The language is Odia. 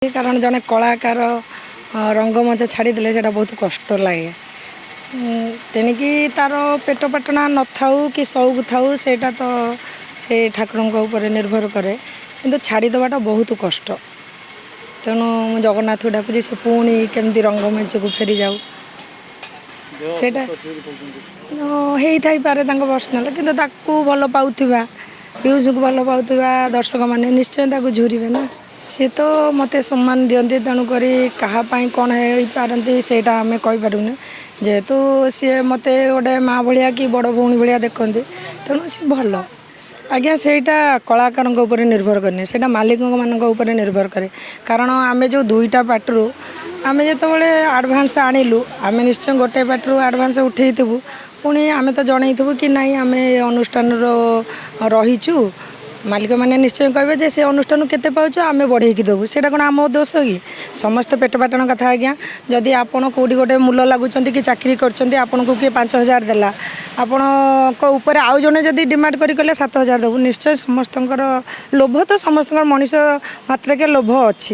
କାରଣ ଜଣେ କଳାକାର ରଙ୍ଗମଞ୍ଚ ଛାଡ଼ିଦେଲେ ସେଇଟା ବହୁତ କଷ୍ଟ ଲାଗେ। ତେଣିକି ତାର ପେଟ ପାଟଣା ନଥାଉ କି ସଉକ ଥାଉ, ସେଇଟା ତ ସେ ଠାକୁରଙ୍କ ଉପରେ ନିର୍ଭର କରେ, କିନ୍ତୁ ଛାଡ଼ିଦେବାଟା ବହୁତ କଷ୍ଟ। ତେଣୁ ମୁଁ ଜଗନ୍ନାଥକୁ ଡାକୁଛି, ସେ ପୁଣି କେମିତି ରଙ୍ଗମଞ୍ଚକୁ ଫେରିଯାଉ। ଦେହ ସେଇଟା ଅସୁସ୍ଥ ଅଛି ବୋଲି କହୁଛନ୍ତି। ହେଇଥାଇପାରେ ତାଙ୍କ ପର୍ସନାଲ, କିନ୍ତୁ ତାକୁ ଭଲ ପାଉଥିବା, ପିୟୁଷକୁ ଭଲ ପାଉଥିବା ଦର୍ଶକମାନେ ନିଶ୍ଚୟ ତାକୁ ଝୁରିବେ ନା। ସିଏ ତ ମୋତେ ସମ୍ମାନ ଦିଅନ୍ତି, ତେଣୁକରି କାହା ପାଇଁ କ'ଣ ହେଇପାରନ୍ତି ସେଇଟା ଆମେ କହିପାରିବୁନି। ଯେହେତୁ ସିଏ ମୋତେ ଗୋଟେ ମା ଭଳିଆ କି ବଡ଼ ଭଉଣୀ ଭଳିଆ ଦେଖନ୍ତି, ତେଣୁ ସିଏ ଭଲ ଆଜ୍ଞା। ସେଇଟା କଳାକାରଙ୍କ ଉପରେ ନିର୍ଭର କରେନି, ସେଇଟା ମାଲିକମାନଙ୍କ ଉପରେ ନିର୍ଭର କରେ। କାରଣ ଆମେ ଯେଉଁ ଦୁଇଟା ପାର୍ଟିରୁ ଆମେ ଯେତେବେଳେ ଆଡ଼ଭାନ୍ସ ଆଣିଲୁ, ଆମେ ନିଶ୍ଚୟ ଗୋଟେ ପାର୍ଟିରୁ ଆଡ଼ଭାନ୍ସ ଉଠେଇଥିବୁ। ପୁଣି ଆମେ ତ ଜଣେଇଥିବୁ କି ନାଇଁ, ଆମେ ଏ ଅନୁଷ୍ଠାନର ରହିଛୁ। ମାଲିକମାନେ ନିଶ୍ଚୟ କହିବେ ଯେ ସେ ଅନୁଷ୍ଠାନରୁ କେତେ ପାଉଛୁ, ଆମେ ବଢ଼େଇକି ଦେବୁ। ସେଇଟା କ'ଣ ଆମ ଦୋଷ କି? ସମସ୍ତେ ପେଟ ପାଟଣ କଥା ଆଜ୍ଞା। ଯଦି ଆପଣ କେଉଁଠି ଗୋଟେ ମୂଲ ଲାଗୁଛନ୍ତି କି ଚାକିରି କରୁଛନ୍ତି, ଆପଣଙ୍କୁ କିଏ 5000 ଦେଲା, ଆପଣଙ୍କ ଉପରେ ଆଉ ଜଣେ ଯଦି ଡିମାଣ୍ଡ କରି କଲେ 7000 ଦେବୁ, ନିଶ୍ଚୟ ସମସ୍ତଙ୍କର ଲୋଭ ତ, ସମସ୍ତଙ୍କର ମଣିଷ ମାତ୍ରକେ ଲୋଭ ଅଛି।